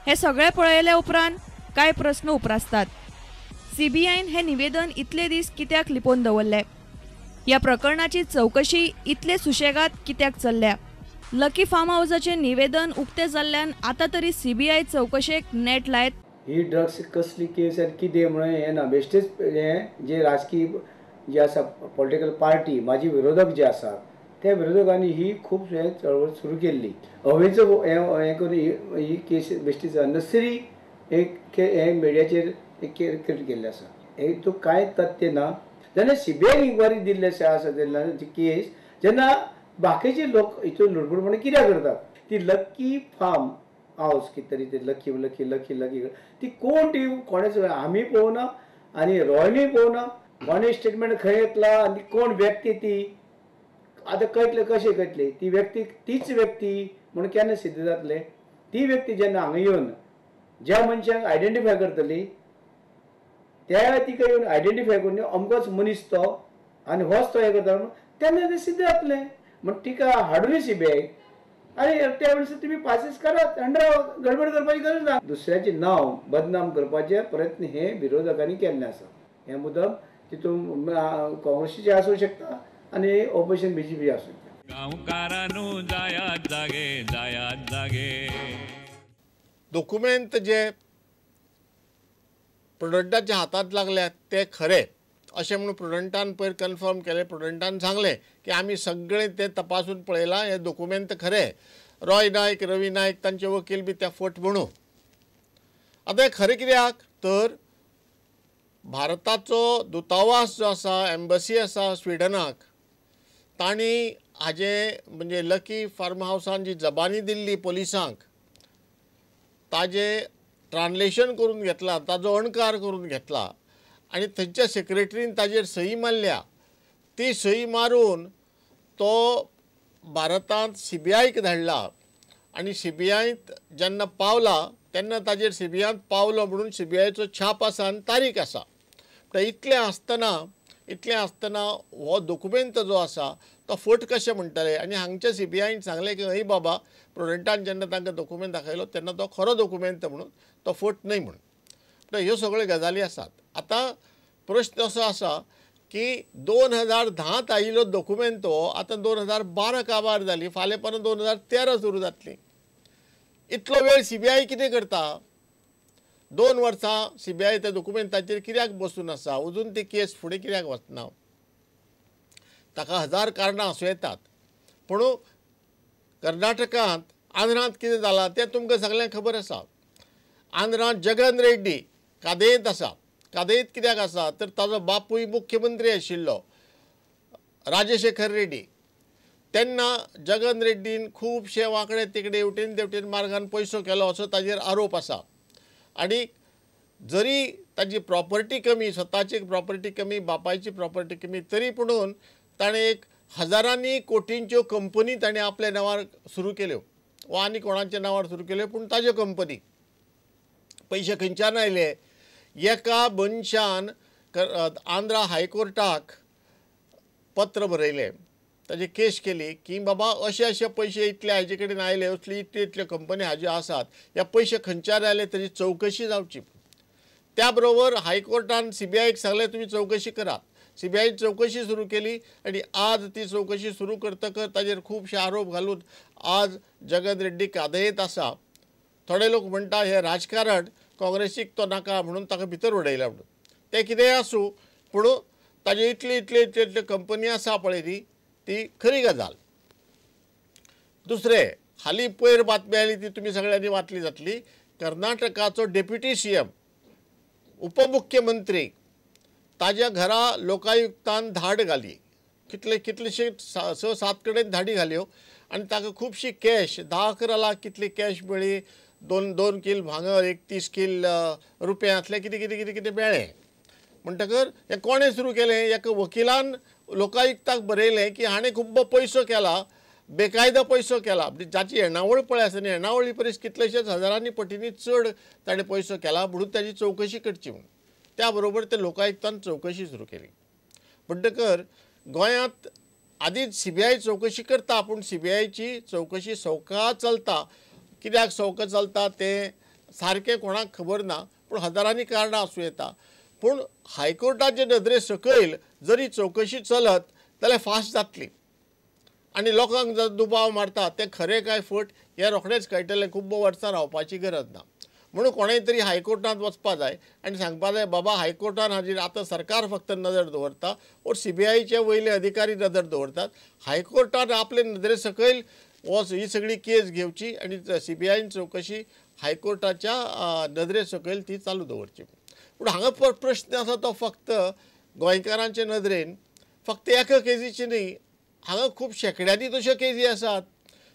हे सगळे पळयल्या उपरांत कांय प्रस्न उप्रासतात. सीबीआयन हे निवेदन इतले दीस कित्याक लिपोवन दवरले? ह्या प्रकरणाची चवकशी इतले सुशेगाद कित्याक चल्ल्या? लकी फार्म हाऊसाचे निवेदन उक्ते जाल्ल्यान आतां तरी सीबीआय चवकशेक नेट लायत. ही ड्रग्स कसली केस आनी कितें म्हणून हें ना, बेश्टेच हें जे राजकीय जे आसा पॉलिटिकल पार्टी म्हाजी विरोधक जे आसात त्या विरोधकांनी ही खूब हें चळवळ सुरू केल्ली. हवेचो हें करून ही केस बेश्टीच अननेसेसरी एक हें मिडियाचेर एक क्रिएट केल्लें आसा. हेतूंत कांय तथ्य ना. जेन्ना सीबीआयन इन्क्वायरी दिल्ली आसा तेन्ना केस जेन्ना बाकीचे लोक हितून लुडबुडपणां कित्याक करतात? ती लकी फार्म हावस कितें तरी ते लकी लकी लकी लकी ती कोण ती कोणेच आमी पळोवना आनी रॉयनूय पळोवना. कोणे स्टेटमेंट खंय येतला आनी कोण व्यक्ती ती आतां कळटलें कशें कळटलें? ती व्यक्ती तीच व्यक्ती म्हणून केन्ना सिद्ध जातलें? ती व्यक्ती जेन्ना हांगा येवन ज्या मनशांक आयडेंटिफाय करतली त्या तिका येवन आयडेंटिफाय करून अमकोच मनीस तो आनी होच तो हें करता म्हणून तेन्ना तें सिद्ध जातलें. म्हण तिका हाडूनय सीबीआय आनी त्या वेळार तुमी पासीस करात आनी गडबड करपाची गरज ना. दुसऱ्याचें नांव बदनाम करपाचे प्रयत्न हे विरोधकांनी केल्ले आसा. हें मुद्दम तितून काँग्रेसीचे आसूं शकता आनी ऑपोजिशन बीजेपी आसूं शकता. गांवकारानू जायात जागे, जायात जागे. दोकुमेंत जे प्रुडंटाच्या हातांत लागल्यात ते खरे अशें म्हणून प्रुडंटान पयर कन्फर्म केलें. प्रुडंटान सांगलें की आमी सगळें तें तपासून पळयलां, हे दोकुमेंत खरे. रॉय नायक, रवी नायक तांचे वकील बी त्या फट म्हणू. आतां हें खरें कित्याक तर भारताचो दुतावास जो आसा, एम्बसी आसा स्विडनाक, तांणी हाजें म्हणजे लकी फार्म हावसान जी जबानी दिल्ली पोलिसांक ताजें ट्रान्सलेशन करून घेतला, ताजो अणकार करून घेतला आनी थंयच्या सेक्रेटरीन ताजेर सही मारल्या. ती सही मारून तो भारतांत सीबीआयक धाडला आनी सीबीआयंत जेन्ना पावला तेन्ना ताजेर सीबीआयंत पावलो म्हणून सीबीआयचो छाप आसा आनी तारीख आसा. तर इतलें आसतना हो दोकुमेंत जो आसा तो फट कशें म्हणटले? आनी हांगच्या सीबीआयन सांगलें की हय बाबा, प्रुडंटान जेन्ना तांकां दोकुमेंत दाखयलो तेन्ना तो खरो दोकुमेंत म्हणून, तो फट न्हय म्हणून. तर ह्यो सगळ्यो गजाली आसात. आतां प्रश्न असो आसा की 2010 आयिल्लो दोकुमेंत हो आतां 2012 काबार जाली, फाल्यां परत 2013 सुरू जातली. इतलो वेळ सीबीआय कितें करता? 2 वर्सां सीबीआय त्या दोकुमेंताचेर कित्याक बसून आसा? अजून ती केस फुडें कित्याक वचना? ताका हजार कारणां आसूं येतात, पूण कर्नाटकांत आंध्रांत कितें जालां तें तुमकां सगळ्यांक खबर आसा. आंध्रांत जगन रेड्डी कादयेंत आसा. कादयेंत कित्याक आसा तर ताजो बापूय मुख्यमंत्री आशिल्लो राजशेखर रेड्डी. तेन्ना जगन रेड्डीन खुबशे वांकडे तिकडे हेवटेन तेवटेन मार्गान पयसो केलो असो ताजेर आरोप आसा. आनी जरी ताजी प्रॉपर्टी कमी, स्वताची प्रॉपर्टी कमी, बापायची प्रॉपर्टी कमी, तरी पुणून ताणें एक हजारांनी कोटींच्यो कंपनी ताणें आपल्या नांवार सुरू केल्यो वा आनी कोणाच्या नांवार सुरू केल्यो, पूण ताज्यो कंपनी. पयशे खंयच्यान आयले? एका मनशान आंध्रा हायकोर्टाक पत्र बरयलें, ताजी केस केली की बाबा अशे अशे पयशे इतले हाजे कडेन आयले, असली इतल्यो इतल्यो कंपनी हाज्यो आसात, ह्या पयशे खंयच्यान आयले ताजी चवकशी जावची. त्या बरोबर हायकोर्टान सीबीआयक सांगलें तुमी चवकशी करात. सीबीआयन चवकशी सुरू केली आनी आज ती चवकशी सुरू करतकच ताजेर खुबशे आरोप घालून आज जगन रेड्डी कादयेंत आसा. थोडे लोक म्हणटा हें राजकारण, काँग्रेसीक तो नाका म्हणून ताका भितर उडयला म्हणून. तें कितेंय आसूं, पूण ताजे इतली इतली इतल्यो इतल्यो कंपनी आसा पळय न्ही, ती खरी गजाल. दुसरें, हालीं पयर बातमी आयली ती तुमी सगळ्यांनी वाचली जातली. कर्नाटकाचो डेप्युटी सीएम, उपमुख्यमंत्री, ताज्या घरा लोकायुक्तान धाड घाली. कितले कितलेशे 6-7 कडेन धाडी घाल्यो आनी ताका खुबशी कॅश, 10-11 लाख कितली कॅश मेळ्ळी, 2-2 कील भांगर, 31 कील रुपयांतलें कितें कितें कितें कितें मेळ्ळें. म्हणटकर हें कोणें सुरू केलें? एका वकिलान लोकायुक्ताक बरयलें की हाणें खूब्ब पयसो केला, बेकायदा पयसो केला, जाची येणावळ पळय आसा न्ही, येणावळी परस कितलेशेच हजारांनी पटींनी चड ताणें पयसो केला म्हणून ताजी चवकशी करची म्हणून. त्या बरोबर ते लोकायुक्तान चवकशी सुरू केली. म्हणटकर गोंयांत आदींच सीबीआय चवकशी करता, पूण सीबीआयची चवकशी सवका चलता. कित्याक सवका चलता तें सारकें कोणाक खबर ना, पूण हजारांनी कारणां आसूं येता. पूण हायकोर्टाचे नदरे सकयल जरी चवकशी चलत जाल्यार फास्ट जातली आनी लोकांक जर दुबाव मारता तें खरें काय फट हें रोखडेंच कळटलें, खूब वर्सां रावपाची गरज ना. म्हणून कोणें तरी हायकोर्टांत वचपा जाय आनी सांगपा जाय बाबा हायकोर्टान हाजेर आतां सरकार फक्त नदर दवरता और सीबीआयचे वयले अधिकारी नदर दवरतात. हायकोर्टान आपले नदरे सकयल वच ही सगळी केस घेवची आनी सीबीआयन चवकशी हायकोर्टाच्या नदरे सकयल ती चालू दवरची. पूण हांगा प्रश्न आसा तो फक्त गोंयकारांचे नदरेन फक्त एका केजीची न्ही, हांगा खूब शेंकड्यांनी तश्यो केजी आसात.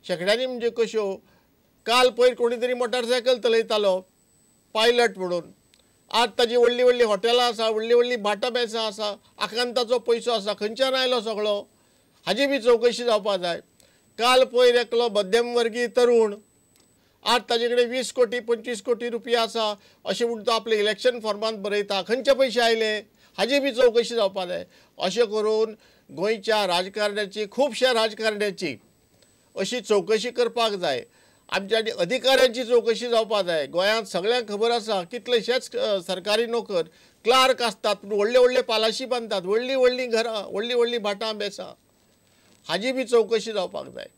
शेंकड्यांनी म्हणजे कश्यो, काल पयर कोणी तरी मोटारसायकल चलयतालो पायलट म्हणून, आज ताजी व्हडली व्हडली हॉटेलां आसा, व्हडली व्हडली भाटां बेसां आसा, आकांताचो पयसो आसा, खंयच्यान आयलो सगळो हाजी बी चवकशी जावपा जाय. काल पयर एकलो मध्यमवर्गीय तरूण, आज ताजे कडेन 20 कोटी 25 कोटी रुपया आसा अशें म्हूण तो आपले इलेक्शन फॉर्मांत बरयता, खंयचे पयशे आयले हाजी बी चवकशी जावपा जाय. अशें करून गोंयच्या राजकारण्याची, खुबश्या राजकारण्याची अशी चवकशी करपाक जाय. आमच्या अधिकाऱ्यांची चवकशी जावपा जाय. गोंयांत सगळ्यांक खबर आसा कितलेशेच सरकारी नोकर क्लार्क आसतात, पूण व्हडले व्हडले पालाशी बांदतात, व्हडलीं व्हडलीं घरां, व्हडलीं व्हडलीं भाटां बेसां, हाजी बी चवकशी जावपाक जाय.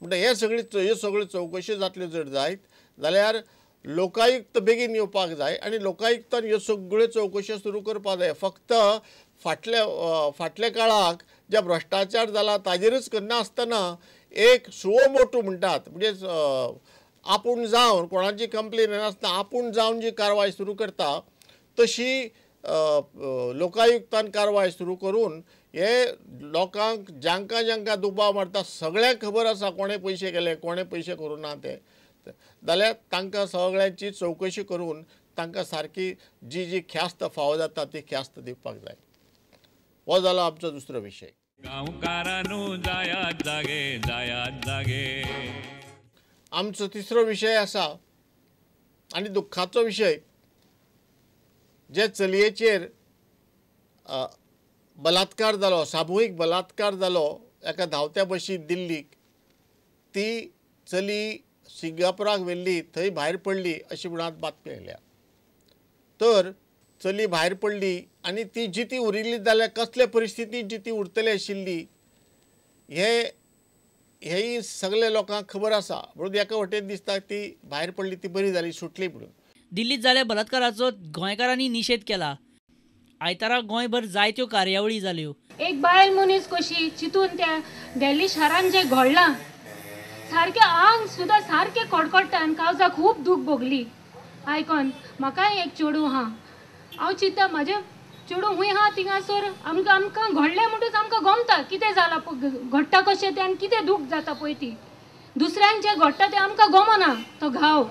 म्हणटा हे सगळी ह्यो सगळ्यो चवकशी जातल्यो जर जायत जाल्यार लोकायुक्त बेगीन येवपाक जाय आनी लोकायुक्तान ह्यो सगळ्यो चवकश्यो सुरू करपाक जाय. फक्त फाटल्या फाटल्या काळाक जे भ्रश्टाचार जाला ताजेरूच करनासतना एक सुओ मोटू म्हणटात, म्हणजे आपूण जावन कोणाची कंप्लेन येनासतना आपूण जावन जी कारवाय सुरू करता तशी लोकायुक्तान कारवाय सुरू करून हे लोकांक जांकां जांकां दुबाव मारता सगळ्यांक खबर आसा कोणें पयशे केले कोणें पयशे करूं ना ते, जाल्यार तांकां सगळ्यांची चवकशी करून तांकां सारकी जी जी ख्यास्त फावो जाता ती ख्यास्त दिवपाक जाय. हो जालो आमचो दुसरो विशय. गांवकारांनो जायात जागे, जायात जागे. आमचो तिसरो विशय आसा आनी दुख्खाचो विशय, जे चलयेचेर बलात्कार जालो, सामुहीक बलात्कार जालो एका धांवत्या बशींत दिल्लीक, ती चली सिंगापुराक व्हेल्ली, थंय भायर पडली अशी म्हणून आज बातमी आयल्या. तर चली भायर पडली आनी ती जिती उरिल्ली जाल्यार कसले परिस्थितींत जिती उरतली आशिल्ली हे हेय सगळे लोकांक खबर आसा. म्हणून एका वटेन दिसता ती भायर पडली ती बरी जाली, सुटली म्हणून. दिल्लीत जाल्ल्या बलात्काराचो गोंयकारांनी निशेध केला. आयतारा गोंयभर जायत्यो कार्यावळी जाल्यो. एक बायल मनीस कशी चितून त्या दिल्ली शारान जें घडलां सारकें आंग सुद्दां सारकें कडकडटा आनी काळजाक खूब दूख भोगली आयकोन. म्हाकाय एक चेडूं आहा, हांव चिंता म्हाजें चेडूं खूंय आहा थिंगासर आमकां आमकां घडलें म्हणटूच आमकां गमता कितें जालां घडटा कशें तें आनी कितें दूख जाता पळय ती, दुसऱ्यांक जें घडटा तें आमकां गमना तो घाव.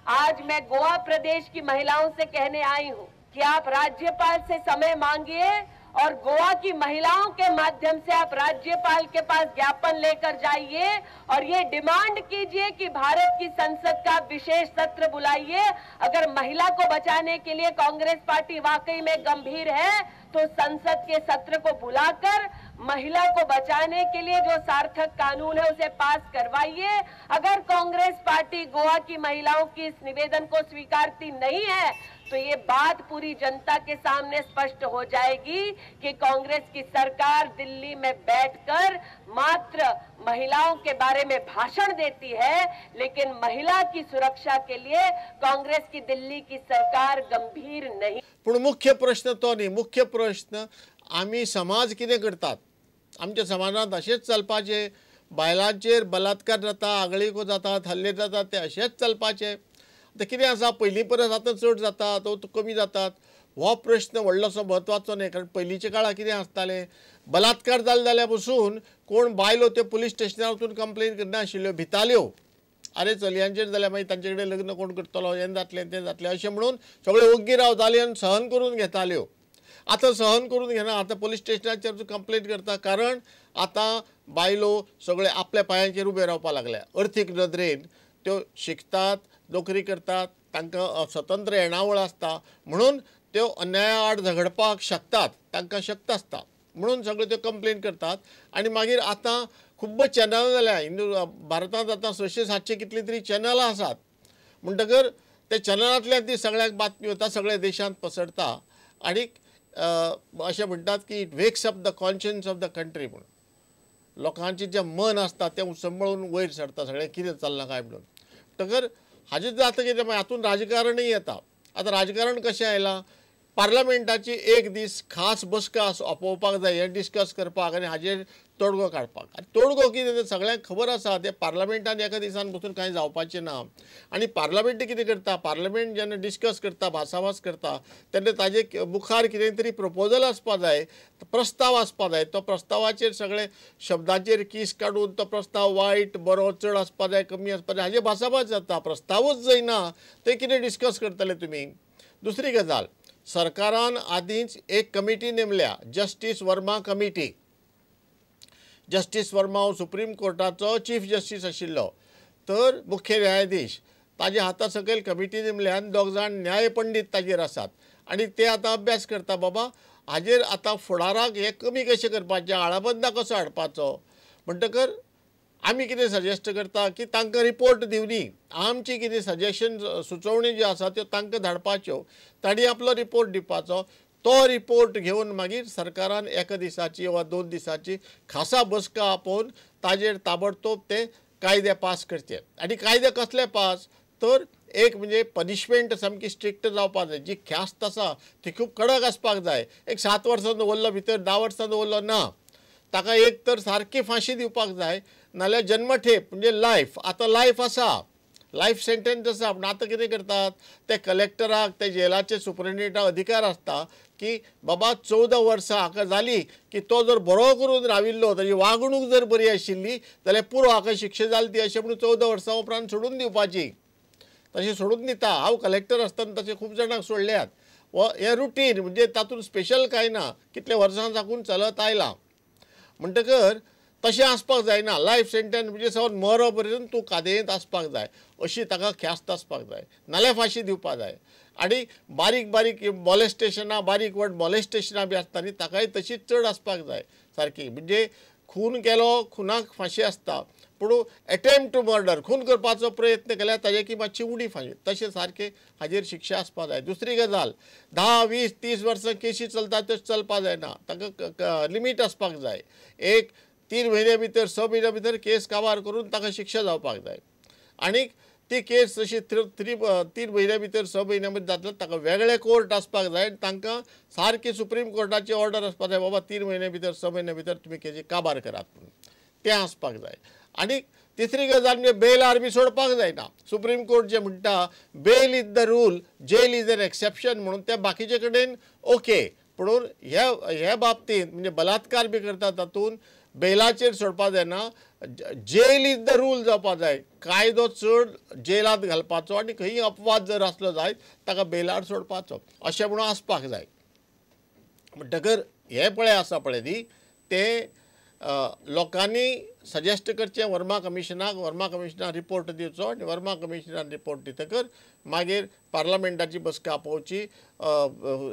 आज मैं गोवा प्रदेश की महिलाओं से कहने आई हूँ कि आप राज्यपाल से समय मांगिए और गोवा की महिलाओं के माध्यम से आप राज्यपाल के पास ज्ञापन लेकर जाइए और ये डिमांड कीजिए कि भारत की संसद का विशेष सत्र बुलाइए। अगर महिला को बचाने के लिए कांग्रेस पार्टी वाकई में गंभीर है तो संसद के सत्र को बुलाकर महिला को बचाने के लिए जो सार्थक कानून है उसे पास करवाइए। अगर कांग्रेस पार्टी गोवा की महिलाओं की इस निवेदन को स्वीकारती नहीं है तो ये बात पूरी जनता के सामने स्पष्ट हो जाएगी कि कांग्रेस की सरकार दिल्ली में बैठकर मात्र महिलाओं के बारे में भाषण देती है, लेकिन महिला की सुरक्षा के लिए कांग्रेस की दिल्ली की सरकार गंभीर नहीं। पण मुख्य प्रश्न तो न्ही, मुख्य प्रश्न आमी समाज कितें करतात, आमच्या समाजांत अशेंच चलपाचें, बायलांचेर बलात्कार जाता, आगळीको जातात, हल्ले जातात, ते अशेंच चलपाचें। आतां कितें आसा, पयलीं परस आतां चड जाता तो कमी जातात, हो प्रश्न व्हडलोसो म्हत्वाचो न्ही। कारण पयलींच्या काळार कितें आसतालें, बलात्कार जालो जाल्यार पसून कोण बायलो त्यो पुलीस स्टेशनार वचून कंप्लेन करनाशिल्ल्यो, भिताल्यो, आरे चलयांचेर जाल्यार मागीर तांचे कडेन लग्न कोण करतलो, हें जातलें तें जातलें अशें म्हणून सगळे ओग्गी रावताले आनी सहन करून घेताल्यो। आतां सहन करून घेना, आतां पुलीस स्टेशनाचेर कंप्लेन करता, कारण आतां बायलो सगळे आपल्या पांयांचेर उबे रावपाक लागल्या, अर्थीक नदरेन त्यो शिकतात, नोकरी करतात, तांकां स्वतंत्र येणावळ आसता, म्हणून त्यो अन्याया आड झगडपाक शकतात, तांकां शक्त आसता, म्हणून सगळे त्यो कंप्लेन करतात। आनी मागीर आतां खूब्ब चॅनलां जाल्या, हिंदू भारतांत आतां 600-700 कितलीं तरी चॅनलां आसात, म्हणटकर ते चॅनलांतल्यान ती सगळ्यांक बातमी वता, सगळ्या देशांत पसरता आनी अशें म्हणटात की it wakes up the conscience of the country म्हणून. लोकांचें जें मन आसता तें उसंबळून वयर सरता सगळें कितें चल्लां काय म्हणून. म्हणटकर हाजें जाता कितें मागीर हातूंत राजकारणूय येता. आतां राजकारण कशें आयलां, पार्लमेंटाची एक दीस खास बसका आपोवपाक जाय हें डिस्कस करपाक आनी हाजेर तोडगो काडपाक. आनी तोडगो कितें तें सगळ्यांक खबर आसा, तें पार्लमेंटान एका दिसान बसून कांय जावपाचें ना. आनी पार्लमेंट कितें करता, पार्लमेंट जेन्ना डिस्कस करता, भासाभास करता तेन्ना ताजे मुखार कितें तरी प्रपोजल आसपा जाय, प्रस्ताव आसपा जाय. तो प्रस्तावाचेर सगळे शब्दाचेर कीस काडून तो प्रस्ताव वायट बरो चड आसपा जाय कमी आसपा जाय हाजेर भासाभास जाता. प्रस्तावूच जायना तें कितें डिस्कस करतले तुमी. दुसरी गजाल, सरकारान आदींच एक कमिटी नेमल्या, justice Verma committee. Justice Verma हो सुप्रीम कोर्टाचो चीफ जस्टीस आशिल्लो, तर मुख्य न्यायाधीश, ताज्या हाता सकयल कमिटी नेमल्या आनी दोग जाण न्यायपंडीत ताजेर आसात आनी ते आतां अभ्यास करता बाबा हाजेर आतां फुडाराक हें कमी कशें करपाचें, आळाबंदा कसो हाडपाचो. म्हणटकर आमी कितें सजेस्ट करता की तांकां रिपोर्ट दिवनी, आमची कितें सजेशन सुचोवणी ज्यो आसा त्यो तांकां धाडपाच्यो, तांणी आपलो रिपोर्ट दिवपाचो. तो रिपोर्ट घेवन मागीर सरकारान एका दिसाची वा 2 दिसाची खासा बसका आपोवन ताजेर ताबडतोब ते कायदे पास करचे. आनी कायदे कसले पास, तर एक म्हणजे पनिशमेंट सामकी स्ट्रिक्ट जावपाक जाय, जी ख्यास्त आसा ती खूब कडक आसपाक जाय. एक 7 वर्सां दवरलो भितर, 10 वर्सां दवरलो ना, ताका एक तर सारकी फांशी दिवपाक जाय, नाल्यार जन्मठेप म्हणजे लायफ. आतां लायफ आसा, लायफ सेंटेन्स आसा, पूण आतां कितें करतात ते कलेक्टराक, ते जेलाचे सुपरिटेंडेंटाक अधिकार आसता की बाबा 14 वर्सां हाका जाली की तो जर बरो करून राविल्लो, ताजी वागणूक जर बरी आशिल्ली जाल्यार पुरो हाका शिक्षा जाली ती, अशें म्हणून 14 वर्सां उपरांत सोडून दिवपाची. तशें सोडून दिता. हांव कलेक्टर आसतना तशें खूब जाणांक सोडल्यात. व हें रुटीन म्हणजे तातूंत स्पेशल कांय ना, कितले वर्सां साकून चलत आयलां. म्हणटकर तशें आसपाक जायना. लायफ सेंटेन्स म्हणजे समज मरो पर्यंत तूं कादयेंत आसपाक जाय, अशी ताका ख्यास्त आसपाक जाय, नाल्यार फांशी दिवपाक जाय. आनी बारीक बारीक मॉलेस्टेशनां, बारीक व्हड मॉलेस्टेशनां बी आसता न्ही, ताकाय तशीच चड आसपाक जाय सारकी. म्हणजे खून केलो, खुनाक फांशी आसता, पूण एटेम्प्ट टू मर्डर, खून करपाचो प्रयत्न केल्यार ताजे की मातशी उडी फांशी, तशें सारकें हाजेर शिक्षा आसपाक जाय. दुसरी गजाल, 10, 20, 30 वर्सां केशी चलता त्यो चलपाक जायना, ताका लिमीट आसपाक जाय. एक 3 म्हयन्या भितर, 6 म्हयन्या भितर केस काबार करून ताका शिक्षा जावपाक जाय. आनी ती केस तशी 3 म्हयन्या भितर, 6 म्हयन्या भितर जातले, ताका वेगळे कोर्ट आसपाक जाय, तांकां सारकी सुप्रीम कोर्टाची ऑर्डर आसपाक जाय, बाबा 3 म्हयन्या भितर, 6 म्हयन्या भितर तुमी केसी काबार करात म्हणून, तें आसपाक जाय. आनी तिसरी गजाल म्हणजे बेलार बी सोडपाक जायना. सुप्रीम कोर्ट जें म्हणटा bail is the rule, jail is an exception म्हणून, तें बाकीचे कडेन ओके, पूण ह्या बाबतींत म्हणजे बलात्कार बी करता तातूंत बेलाचेर सोडपाक जायना, जेल is the rule जावपाक जाय. कायदो चड जेलांत घालपाचो आनी खंयी अपवाद जर आसलो जायत ताका बेलार सोडपाचो, अशें म्हणून आसपाक जाय. म्हणटकर हें पळय आसा पळय न्ही, तें लोकांनी सजेस्ट करचें वर्मा कमिशनाक, वर्मा कमिशनाक रिपोर्ट दिवचो आनी वर्मा कमिशनान रिपोर्ट दितकर मागीर पार्लमेंटाची बसका आपोवची.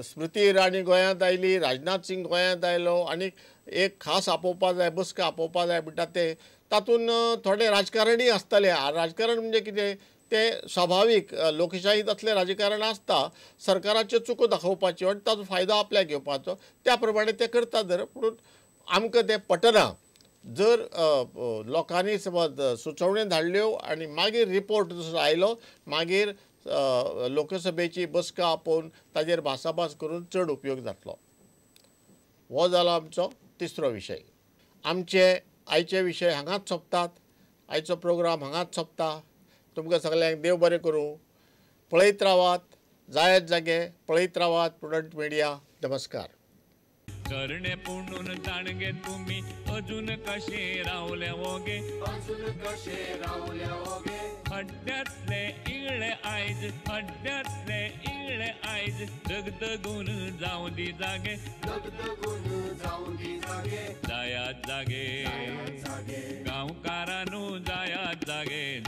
स्मृती इराणी गोंयांत आयली, राजनाथ सिंग गोंयांत आयलो, आनी एक खास आपोवपा जाय, बसका आपोवपा जाय म्हणटा ते, तातूंत थोडे राजकारणी आसतले. राजकारण म्हणजे कितें तें स्वाभावीक लोकशाहीत असलें राजकारण आसता, सरकाराच्यो चुको दाखोवपाच्यो आनी ताचो फायदो आपल्याक घेवपाचो, त्या प्रमाणे ते करतात. जर पूण आमकां तें पटना. जर लोकांनी समज सुचोवण्यो धाडल्यो आनी मागीर रिपोर्ट जसो आयलो, मागीर लोकसभेची बसका आपोवन ताजेर भासाभास करून चड उपयोग जातलो. हो जालो आमचो तिसरो विशय. आमचे आयचे विशय हांगाच सोंपतात, आयचो प्रोग्राम हांगाच सोंपता. तुमकां सगल्यांक देव बरें करूं. पळयत रावात, जायत जागे पळयत रावात प्रुडंट मिडिया. नमस्कार. करणे पुणून जाणगे तुम्ही अजून कशे रावले ओगे, अजून कशे रावले ओगे, हड्ड्यातले इगळे आयज, हड्ड्यातले इगळे आयज, दगदगून जावं दी जागे, दगदगून जावं दी जागे, जायात जागे गांवकारानू, जायात जागे.